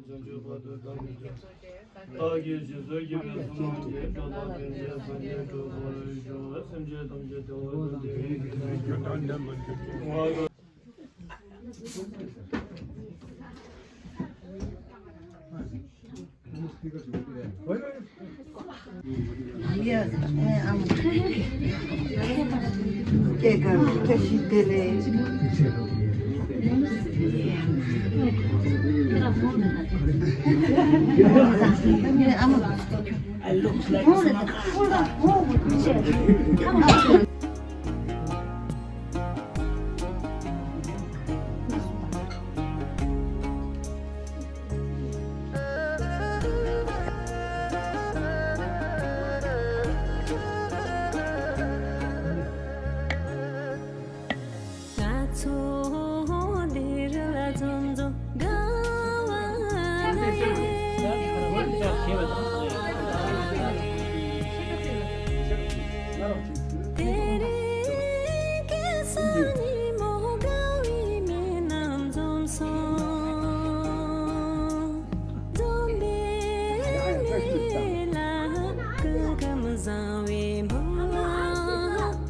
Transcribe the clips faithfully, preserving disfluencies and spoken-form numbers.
བྱང་ཆུབ་བར་དུ་བདག་གིས་ཀྱང་། བདག་གིས་སྦྱིན་སོགས་བགྱིས་པའི་ཚོགས་རྣམས་ཀྱིས། འགྲོ་དང་ཕན་ཕྱིར་སངས་རྒྱས་འགྲུབ་པར་ཤོག། སེམས་ཅན་ཐམས་ཅད་བདེ་བ་དང་བདེ་བའི་རྒྱུ་དང་། ང་ཚོ་འདིར་ལ་འཛོམས་འཛོམས་དགའ་བ་ན་ཡང་། དེ་རིང་ཁ་སང་ཉིན་མོ་དགའ་བའི་མི་རྣམས་འཛོམས་སོང་། འཛོམས་པའི་མི་ལ་སྐུ་ཁམས་བཟང་བའི་འབུལ་བ།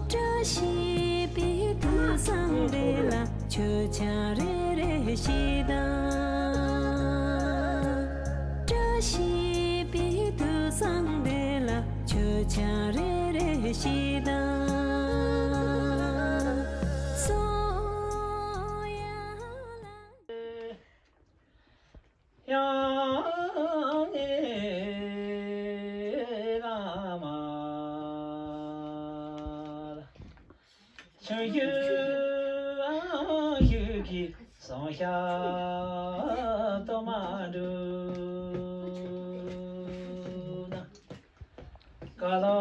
བཀྲ་ཤིས་པའི་དུས་བཟང་འདི་ལ་མཆོད་ཆང་རེ་རེ་ཞིག་དང་། བཀྲ་ཤིས་པའི་དུས་བཟང་འདི་ལ་མཆོད་ཆང་རེ་རེ་ཞིག་དང་། སོ་ཡ་ལ། ཡང་ངེ་རང་མ་ཆུང་ཤོས་ཨ་ཤོས་ཀྱི་སང་ཤ་ཏོ་མ་འགྲོ་ན། ཀ་ལོ་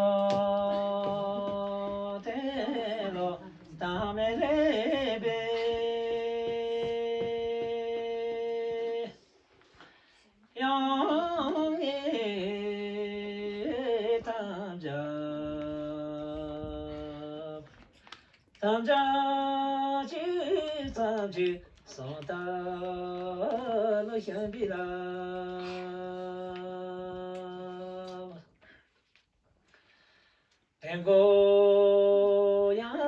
ཏེ་ལོ་ཏ་མེ་ལེ་བེ། ཡང་ངེ་ཐམས་ཅད་ཐམས་ཅད་ཅི་ཙམ་ཅི་སོང་ད་ལོ་ཤམ་བི་ལ། དེ་མགོ་ཡང་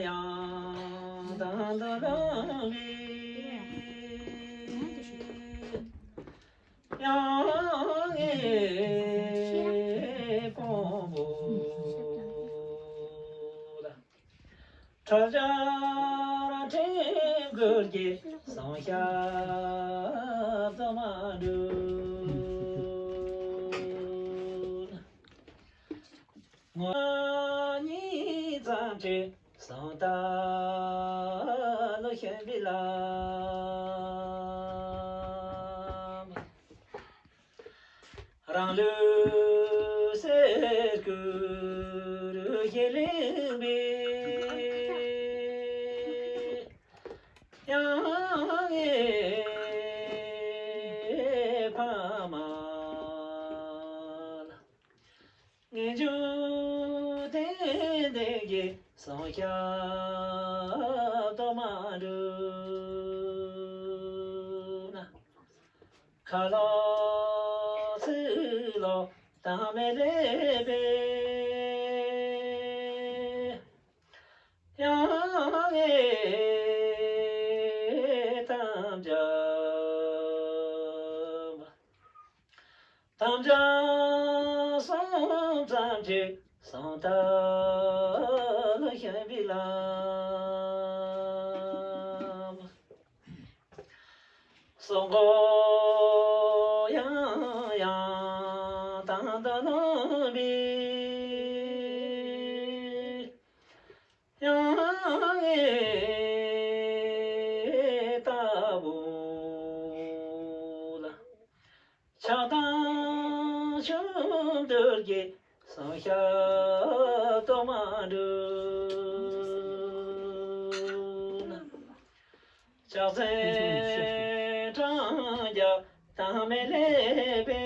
ཡང་དང་དུ་ལོང་བི། ཡང་ངེ་ཕོང་པོ་ལ། ཁྲ་ཆར་ཁྲིམས་གུར་གྱི་སང་ཤ་ཏོ་མ་འགྲོ་ན། ང་གཉིས་ཙམ་གྱི་སང་ད་ལོ་ཤམ་བི་ལ། རང་ལུས་སེར་ཀུ་རུ་ཞིག་ལེན་པའི་ཡང་ངེ་ཕ་མ་ལ། ངེས་འབྱུང་ཏན་ཏན་གྱི་སང་ཤ་ཏོ་མ་འགྲོ་ན། ཁ་ལོ་ཚིག་ལོ་ཏ་མེ་ལེ་བེ། ཡང་ངེ་ཐམས་ཅད་ཐམས་ཅད་སོང་ཙམ་གྱི་སང་ད་ལོ་ཤམ་བི་ལ། སོང་མགོ་ཡང་ཡང་དང་དུ་ལོང་བི། ཡང་ངེ་ལྟ་བུ་ལ། ཆགས་སྡང་ཆུང་དུས་ཀྱི་སང་ཤ་ཏོ་མ་འགྲོ་ན། ལྕགས་ཚན་འཕྲང་རྒྱབ་ཏ་མེ་ལེ་བེ།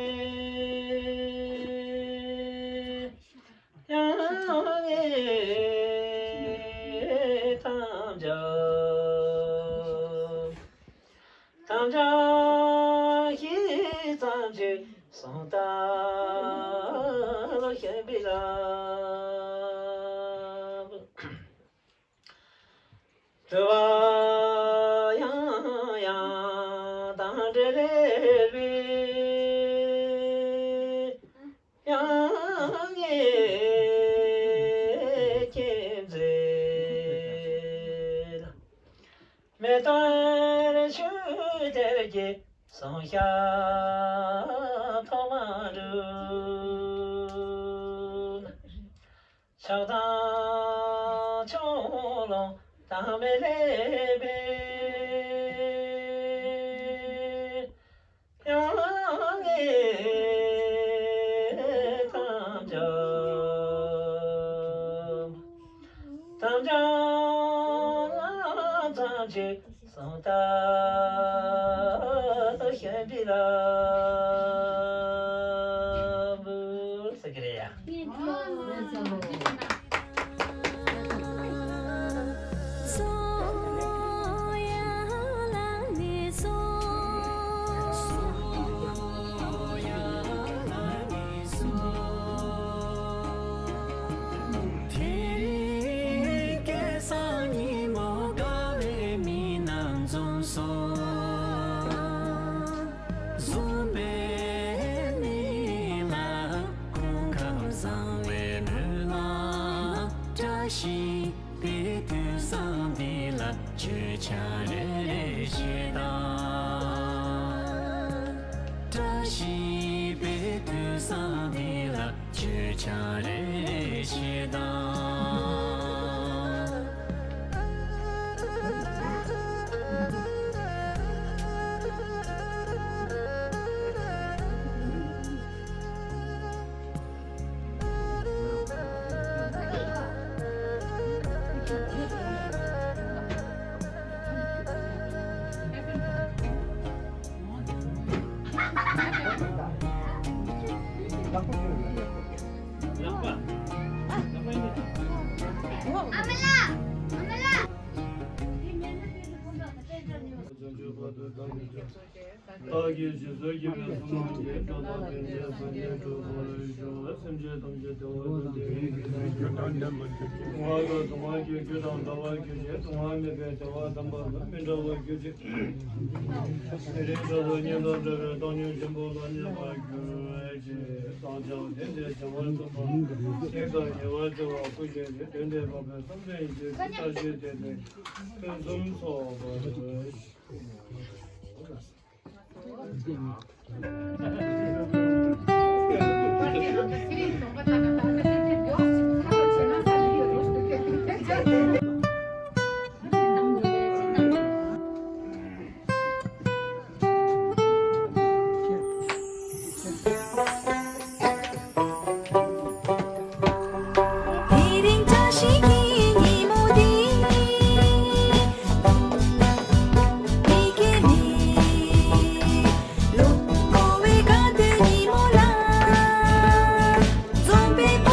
ཡང་ངེ་ཐམས་ཅད་ཐམས་ཅད་ཤི་ ཟང་ཐལ་ཞིང་པའི་ལམ། དུ་བ་ཡང་ཡང་དང་འབྲེལ་བའི། ཡང་ངེས་ཁྱིམ་མཛོད་ལ། མེ་ཏོག་ཆུ་གཏེར་གྱི་ཟུངས་ཤ་ཐོག་མ་འབྲུ། ཕྱག་དང་ཕྱོགས་ལོང་དང་མི་ལེན་པའི། ཡང་ངེས་ཐམས་ཅད་ཐམས་ཅད་ཐམས་ཅད་ཟང་ཐལ་ཞིང་པའི་ལམ། ཟེར་གྱི་རེད་ཡ། འཛོམས་པའི་གནས་ལ་སྐུ་ཁམས་བཟང་བའི་མོད་ལ། བཀྲ་ཤིས་པའི་དུས་བཟང་འདི་ལ་མཆོད་ཆང་རེ་རེ་བཞེས་དང་། བཀྲ་ཤིས་པའི་དུས་བཟང་འདི་ལ་མཆོད་ཆང་རེ་རེ་བཞེས་དང་། བདག་གིས་སྦྱིན་སོགས་བགྱིས་པའི་གསུམ་སྣང་གི་སྐྱོན་དང་དོན་ཆེན་སངས་རྒྱས་སྤྲུལ་པར་གྱུར་པ། སེམས་ཅན་ཐམས་ཅད་བདེ་བ་དང་ལྡན་པའི་རྒྱུ་མཚན་གྱིས་སྡུག་བསྔལ་གྱི་སྡུག་བསྔལ་གྱི་རྒྱུ་དང་ཟླ་བར་གྱུར་ཅིང་སྡུག་བསྔལ་མེད་པའི་བདེ་བ་དམ་པ་ལ་མི་འབྲལ་བར་གྱུར་ཅིག། དེ་རིང་ཕྱོགས་སུ་གཉེན་དང་བྲལ་བའི་བཏང་སྙོམས་ཆེན་པོ་ལ་གནས་པར་གྱུར་ཅིག། བདག་ཅག་དེ་འདྲའི་བྱ་བར་རྩོམ་པ་གཅིག་དང་ཉེ་བར་བརྩེ་བ་སྐུ་བཞི་ནི། དོན་འདི་ཕོག་པའི་བསམ་དོན་ཡིན་ཞེས་བཀྲ་ཤིས་དེ་ནི་ཕུན་སུམ་ཚོགས་པར། དེ་རིང་བཀྲ་ཤིས་ཀྱི་ཉིན་མོ་འདི། མི་སྐྱེ་མེད། ལོ་འཁོར་བའི་དགའ་སྟོན་ཉིན་མོ་ལ། འཛོམས་པའི་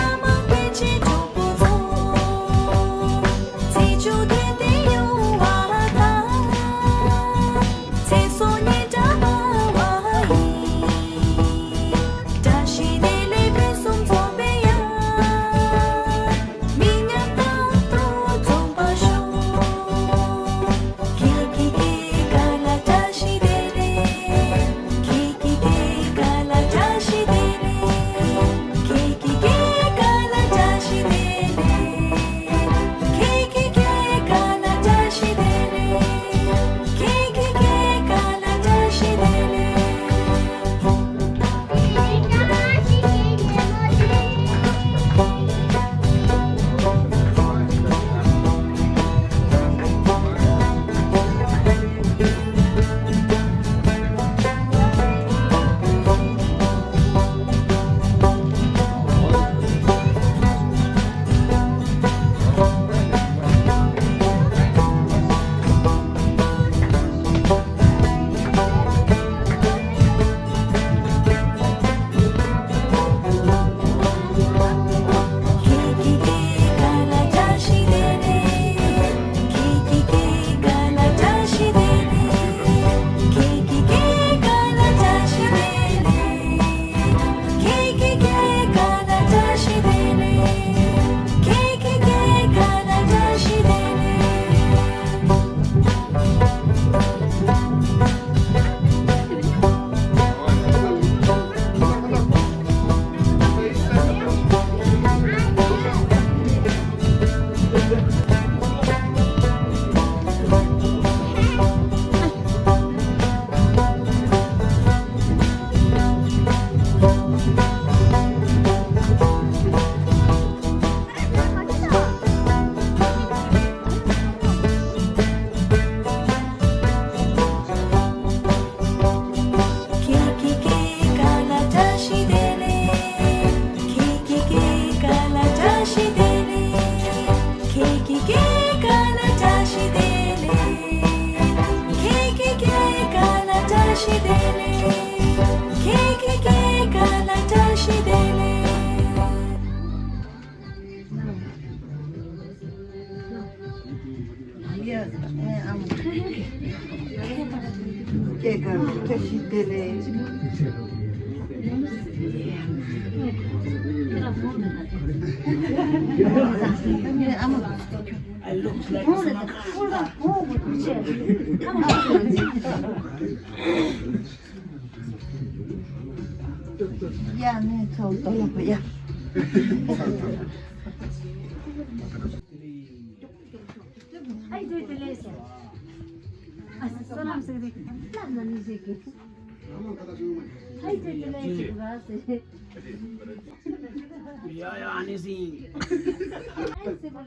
ཨེ་ཨ་མ། སྐྱེས་སྐར་བཀྲ་ཤིས་བདེ་ལེགས། ཨེ་ཨ་མ། ཡ་ནས་ཚོགས་གཏོང་ཡ། ཨ་ཡེ་དེ་ལས་ཟེར། ཨ་སོ་ལམ་ཟེར་རེད། ལམ་ན་མི་ཟེར་གི། ཨ་ཡེ་དེ་དེ་ལས་ཟེར་ག་ཟེར། ཡ་ཡ་ཨ་ནི་ཟིན། ཨ་ཡེ་ཟེར་གི་ད།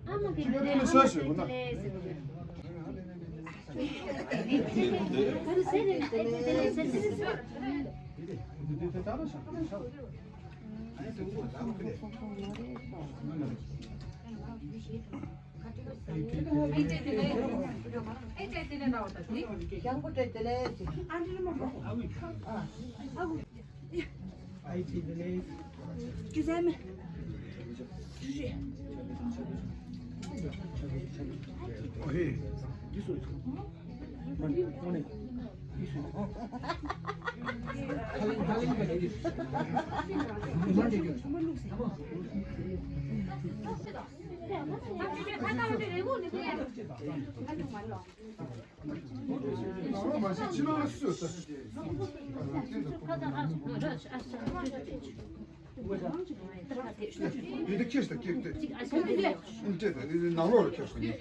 ཨ་མ་གི་དེ་ལས་ཟེར་གི། ཡིན་དེ་ཁྱེར་སོང་ཁྱེར་ཏེ། ཨ་ནི་ནང་ལོགས་ལ་ཁྱེར་སོང་ནི།